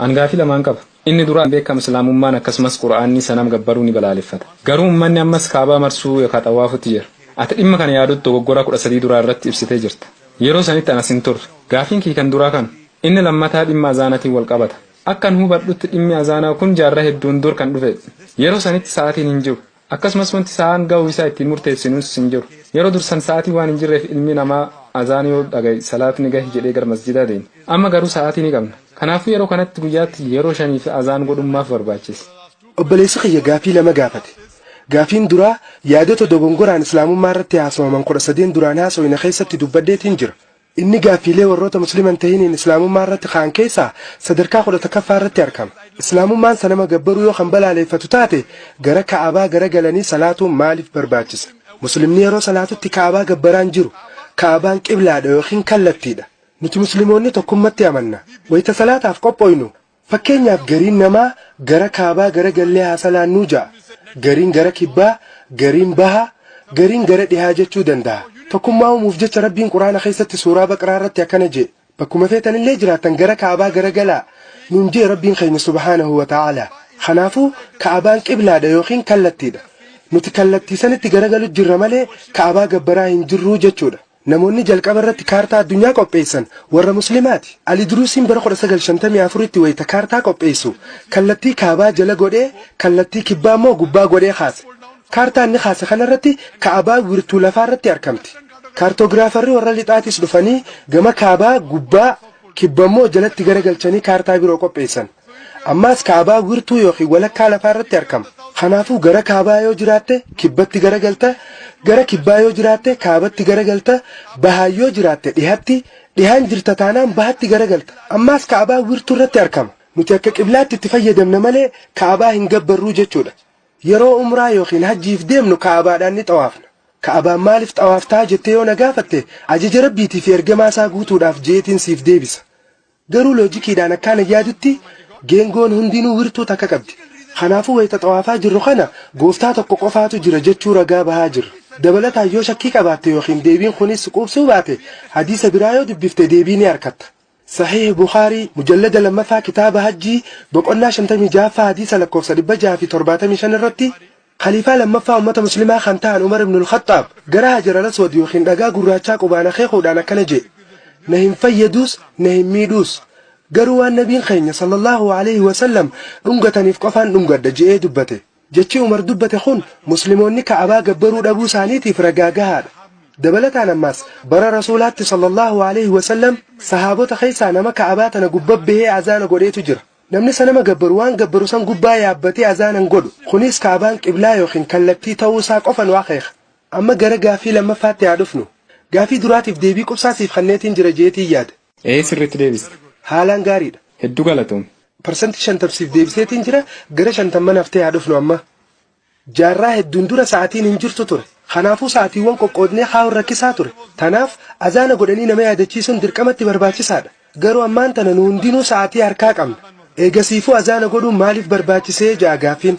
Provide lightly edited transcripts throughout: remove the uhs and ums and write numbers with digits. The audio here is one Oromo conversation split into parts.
An gaafii lamaan qaba. Inni duraa beekama Islaamummaan akkasumas Qura'aanni sanam gabbaruu ni balaaleffata. Garuu uummanni ammas Kaabaa marsuu yookaan xawaafutti jira. Ati dhimma kana yaadota dogoggora 13 duraa irratti ibsitee jirta. Yeroo sanitti anas hin turre. Gaafiin kii kan duraa kana. Inni lammataa dhimma azaanatiin wal qabata. Akkan hubadhutti dhimmi azaanaa kun jaarraa hedduun dur kan dhufedha. Yeroo sanitti sa'aatiin hin jiru. Akkasumas wanti sa'aan ga'uu isaa ittiin murteessinus hin jiru. Yeroo dursan sa'aatii waan hin jirreef ilmi namaa azaan yoo dhagaye salaatni gahi jedhee gara masjidaa deema. Amma garuu sa'aatii ni qabna. Kanaafuu yeroo kanatti guyyaatti yeroo shaniif azaan godhummaaf barbaachise. Obboleessi kiyya gaafii lama gaafate. Gaafiin duraa yaadota dogongoraan Islaamummaa irratti haasawaman 13n duraan haasawine keessatti dubbadheetiin jira. Inni gaaffiilee warroota Muslima hin tahiniin Islaamummaa irratti ka'an keessaa sadarkaa 11ffaa irratti argama. Islaamummaan sanama gabbaruu yoo kan balaaleeffatu taate gara Ka'abaa gara galanii salaatuun maaliif barbaachisa? Muslimni yeroo salaatutti Ka'abaa gabbaraa hin jiru. Ka'abaan qiblaadha yookiin kallattiidha. Nuti Muslimoonni tokkummatti amanna. Wayita salaataaf qophooynu, fakkeenyaaf gariin namaa gara kaabaa gara gallee haa salaannuu ja'a. Gariin gara kibbaa, gariin baha, gariin gara dhihaa jechuu danda'a. Tokkummaa uumuuf jecha Rabbiin Quraana keessatti suuraa Baqraa irratti akkana jee: "Bakkuma feetanillee jiraattan gara Ka'abaa gara galaa" nuun jee Rabbiin keenya subhaanahu wa ta'aalaa. Kanaafuu Ka'abaan qiblaadha yookiin kallattiidha. Nuti kallattii sanitti garagalu jirra malee Ka'abaa gabbaraa hin jirruu jechuudha. Namoonni jalqaba irratti kaartaa addunyaa qopheessan warra Muslimaati. Ali Duruusiin bara 1954tti wayita kaartaa qopheessu kallattii kaabaa jala godhee kallattii kibbaa immoo gubbaa godhee kaase. Kaartaa inni kaase kanarratti Ka'abaa wirtuu lafaa irratti argamti. Kaartoogiraafarri warra lixaatis dhufanii gama kaabaa gubbaa, kibba immoo jalatti garagalchanii kaartaa biroo qopheessan. Ammaas Ka'abaa wirtuu yookiin walakkaa lafaa irratti argama. Kanaafuu gara kaabaa yoo jiraatte kibbatti garagalta, gara kibbaa yoo jiraatte kaabatti garagalta, bahaan yoo jiraatte dhihatti, dhihaan jirta taanaan bahatti garagalta. Ammaas Ka'abaa wirtuu irratti argama. Nuti akka qiblaatti itti fayyadamna malee Ka'abaa hin gabbarruu jechuudha. Yeroo umraa yookiin hajjiif deemnu Ka'abaadhaan ni xawaafna. Ka'abaan maaliif xawaaftaa jettee yoo na gaafatte, ajaja Rabbiitii fi ergamaa isaa guutuudhaaf jeetiin siif deebisa. Garuu loojikiidhaan akkaan yaadutti geengoon hundinuu wirtuu takka qabdi. Kanaafuu wayita xawaafaa jirru kana gooftaa tokko qofaatu jira jechuu ragaa bahaa jirra. Dabalataan yoo shakkii qabaatte yookiin deebiin kunis quubsuu baate, hadiisa biraa yoo dubbifte deebii ni arkatta. Sahiih Bukhaarii mujallada lammaffaa kitaaba Hajjii boqonnaa 56ffaa hadiisa lakkoofsa 675 irratti, Khaliifaa lammaffaa ummata Muslimaa kan ta'an Umar ibnul Khaxxaab gara Hajar al-Aswad yookiin dhagaa gurraachaa qubaan akeekuudhaan akkana jedhe: "Na hin fayyaduus, na hin miidhuus. Garuu waan Nabiin keenya sallallahu alaihi wasallam dhungataniif qofaan dhungadha" je'ee dubbate. Jechi Umar dubbate kun Muslimoonni Ka'abaa gabbaruu dhabuu isaaniitiif ragaa gahaadha. Dabalataan ammaas bara Rasuulaatti sallallahu alaihi wasallam sahaabota keessaa nama Ka'abaa tana gubbaa bahee azaana godheetu jira. Namni sanama gabbaru waan gabbaru san gubbaa yaabbatee azaana hin godhu. Kunis Ka'abaan qiblaa yookiin kallattii ta'uu isaa qofa nu akeeka. Amma gara gaaffii lammaffaatti haa dhufnu. Gaaffii duraatiif deebii qubsaa siif kenneetiin jira jeetiin yaada. Ee, sirriitti deebiste. Haalaan gaariidha. Hedduu galatoom. 50% siif deebiseetiin jira, gara shantamman haftee haa dhufnu amma. Jaarraa hedduun dura sa'aatiin hin jirtu ture. Kanaafuu sa'aatiiwwan qoqqoodnee kaa'uun rakkisaa ture. Tanaaf azaana godhanii nama yaadachiisuun dirqamatti barbaachisaadha. Garuu ammaan tana nu hundinuu sa'aatii harkaa qabna. Eegasiifuu azaana godhuun maaliif barbaachisee ja'a gaaffiin.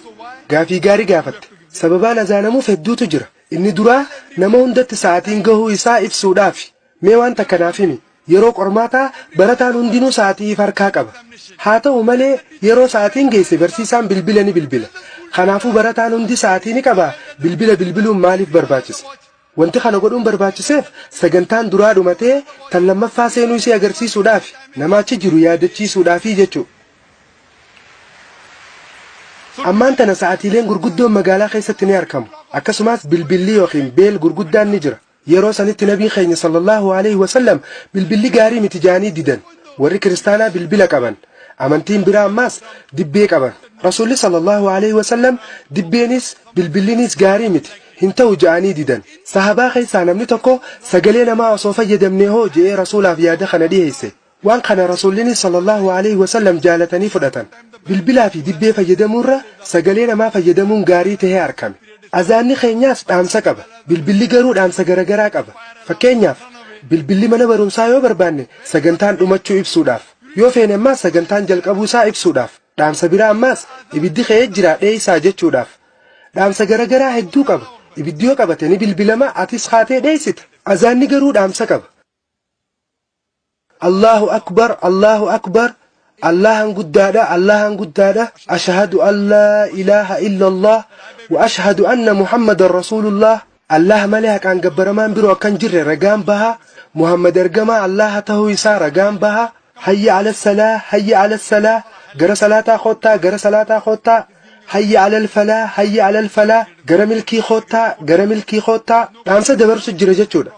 Gaafii gaarii gaafatte. Sababaan azaanamuuf hedduutu jira. Inni duraa nama hundatti sa'aatiin gahuu isaa ibsuudhaafi. Mee waan takka naaf himi. Yeroo qormaataa barataan hundinuu sa'aatii if harkaa qaba. Haa ta'u malee yeroo sa'aatiin geesse barsiisaan bilbila ni bilbila. Kanaafuu barataan hundi sa'aatii ni qaba, bilbila bilbiluun maaliif barbaachise? Wanti kana godhuun barbaachiseef sagantaan duraa dhumatee tan lammaffaa seenuu isii agarsiisuudhaafi, nama achi jiru yaadachiisuudhaafi jechuudha. Ammaan tana sa'aatiileen gurguddoon magaalaa keessatti ni argamu. Akkasumas bilbilli yookiin beel gurguddaan ni jira. Yeroo sanitti Nabiin keenya sallallahu alaihi wasallam bilbilli gaarii miti jaanii didan. Warri kiristaanaa bilbila qaban. Amantiin biraa ammaas dibbee qaban. Rasuulli sallallahu alaihi wasallam dibbeenis bilbillinis gaarii miti, hin ta'u ja'anii didan. Sahabaa keessaa namni tokko sagalee namaa osoo fayyadamne hoo je'ee Rasuulaaf yaada kana dhiheesse. Waan kana Rasuullinis sallallahu alaihi wasallam jaalatanii fudhatan. Bilbilaa fi dibbee fayyadamuurra sagalee namaa fayyadamuun gaarii tahee argame. Azaanni keenyaas dhaamsa qaba. Bilbilli garuu dhaamsa garagaraa qaba. Fakkeenyaaf, bilbilli mana barumsaa yoo barbaanne sagantaan dhumachuu ibsuudhaaf. Yoo feene ammaas sagantaan jalqabuu isaa ibsuudhaaf. Dhaamsa biraa ammaas ibiddi ka'ee jira, dheessaa jechuudhaaf. Dhaamsa garagaraa hedduu qaba. Ibiddi yoo qabate ni bilbilama, atis kaatee dheessita. Azaanni garuu dhaamsa qaba. Allahu akbar, Allahu akbar, Allahan guddaadha, Allahan guddaadha, ashhadu an laa ilaaha illallah wa ashhadu anna Muhammadan rasuulullah. Allah malee haqaan gabbaramaan biroo akka hin jirre ragaan baha, Muhammad ergamaa Allaha tahuu isaa ragaan baha. Hayya ala salaa, hayya ala salaa, gara salaataa koottaa, gara salaataa koottaa, hayya alal falaa, hayya alal falaa, gara milkii koottaa, gara milkii koottaa. Dhaamsa dabarsu jira jechuudha.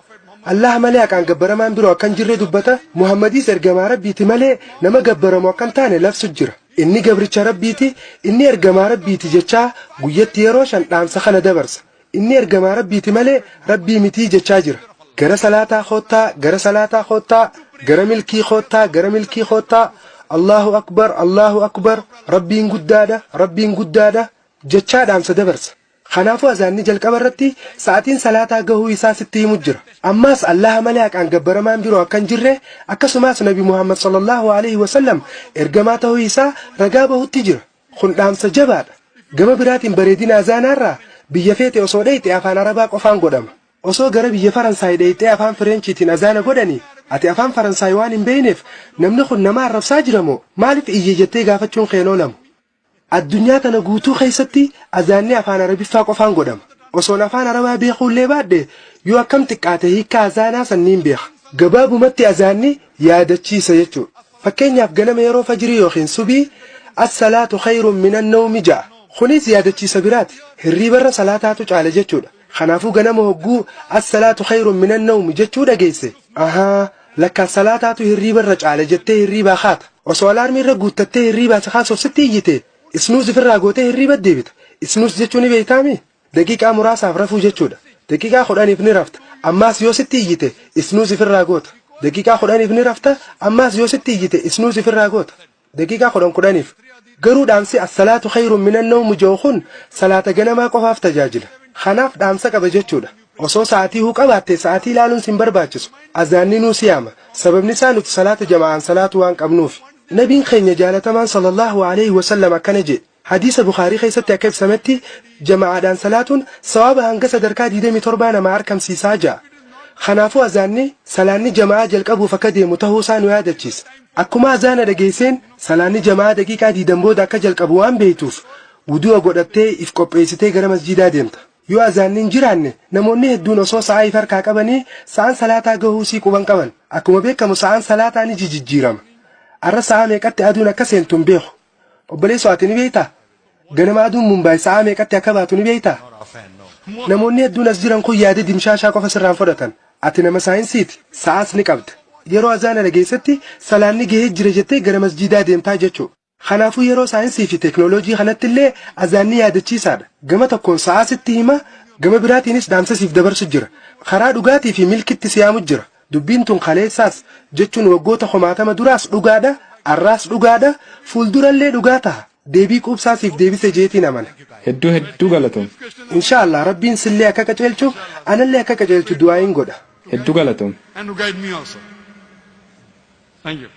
Allah malee haqaan gabbaramaan biroo akka hin jirre dubbata. Muhammadiis ergamaa Rabbiiti malee nama gabbaramu akka hin taane labsu jira. Inni gabricha Rabbiiti, inni ergamaa Rabbiiti jechaa guyyatti yeroo 5 dhaamsa kana dabarsa. Inni ergamaa Rabbiiti malee Rabbii mitii jechaa jira. Gara salaataa koottaa, gara salaataa koottaa, gara milkii koottaa, gara milkii koottaa, Allahu akbar, Allahu akbar, Rabbiin guddaadha, Rabbiin guddaadha jechaa dhaamsa dabarsa. Kanaafuu azaanni jalqaba irratti sa'atiin salaataa gahuu isaa sitti himu jira. Ammaas Allaha malee haqaan gabbaramaan biroo akka hin jirre, akkasumas Nabi Muhammad sallallahu alaihi wasallam ergamaa tahuu isaa ragaa bahutti jira. Kun dhaamsa jabaadha. Gama biraatiin bareedina azaanaarraa biyya feete osoo dheyxe afaan Arabaa qofaan godhama. Osoo gara biyya Faransaay dheyxee afaan Fireenchiitiin azaana godhanii, ati afaan Faransaay waan hin beeyneef namni kun nama arrabsaa jira moo maaliif iyye jettee gaafachuun kee hin oolamu. Addunyaa tana guutuu keessatti azaanni afaan Arabiffaa qofaan godhama. Osoon afaan Arabaa beekuullee baadhe yoo akkam xiqqaate hiikkaa azaanaa san niin beeka. Gabaabumatti azaanni yaadachiisa jechuudha. Fakkeenyaaf ganama yeroo fajrii yookiin subii as-salaatu khayrun minan nawmi ja'a. Kunis yaadachiisa biraati. Hirriibarra salaataatu caala jechuudha. Kanaafuu ganama hogguu as-salaatu khayrun minan nawmi jechuu dhageesse, ahaa, lakka salaataatu hirriibarra caala jettee hirriibaa kaata. Osoo alaarmii irra guuttattee hirriibaa si kaasuuf sitti iyyite, snooze ifirraa gootee hirriiba deebita. Snooze jechuu ni beektaami? Daqiiqaa muraasaaf rafuu jechuudha. Daqiiqaa 10f ni rafta. Ammaas yoo sitti iyyite snooze ifirraa goota. Daqiiqaa 10f ni rafta. Ammaas yoo sitti iyyite snooze ifirraa goota. Daqiiqaa 10 10f. Garuu dhaamsi as-salaatu khayrun minan nawm jedhu kun salaata ganamaa qofaaf tajaajila. Kanaaf dhaamsa qaba jechuudha. Osoo sa'aatii huu qabaatte sa'aatii ilaaluun sin barbaachisu. Azaanni nuu si yaama. Sababni isaa nuti salaata jama'aan salaatuu waan qabnuufi. Nabiin keenya jaalatamaan sallallahu aleyhi wasallam akkana jedhe. Hadiisa Bukhaarii keessatti akka ibsametti jama'aadhaan salaatuun sawaaba hanga sadarkaa 27 namaa arkamsiisaa ja'a. Kanaafuu azaanni salaanni jama'aa jalqabuuf akka deemu tahuu isaa nu yaadachiisa. Akkuma azaana dhageesseen salaanni jama'aa daqiiqaa diidam booda akka jalqabu waan beektuuf wudu'a godhattee if qopheessitee gara masjiidaa deemta. Yoo azaanni hin jiraanne namoonni hedduun osoo sa'aa if harkaa qabanii sa'aan salaataa gahuu isii quban qaban. Akkuma beekamu sa'aan salaataa ni jijijjiirama. Arra sa'aa meeqatti aduun akka seentu hin beeku. Obboleessoo, ati ni beektaa? Ganama aduun Mumbaay sa'aa meeqatti akka baatu ni beektaa? Namoonni hedduun as jiran kun yaada dimshaashaa qofa sirraan fudhatan. Ati nama saayinsiiti, sa'aas ni qabda. Yeroo azaana dhageessetti salaanni gahee jira jettee gara masjiidaa deemtaa jechuudha. Kanaafuu yeroo saayinsii fi teeknooloojii kanatti illee azaanni yaadachiisaadha. Gama tokkoon sa'aa sitti hima, gama biraatiinis dhaamsa siif dabarsu jira. Karaa dhugaatii fi milkitti si yaamu jira. Dubbiin tun kaleessaas, jechuun waggoota kumaatama duraas dhugaadha, arraas dhugaadha, fuuldurallee dhugaa taha. Deebii quubsaa siif deebise jeetiin amana. Hedduu hedduu galatoomi. Insha Allah Rabbiin sillee akka qaceelchu, anallee akka qaceelchu du'aa'iin godha. Hedduu galatoomi. And to guide me also. Thank you.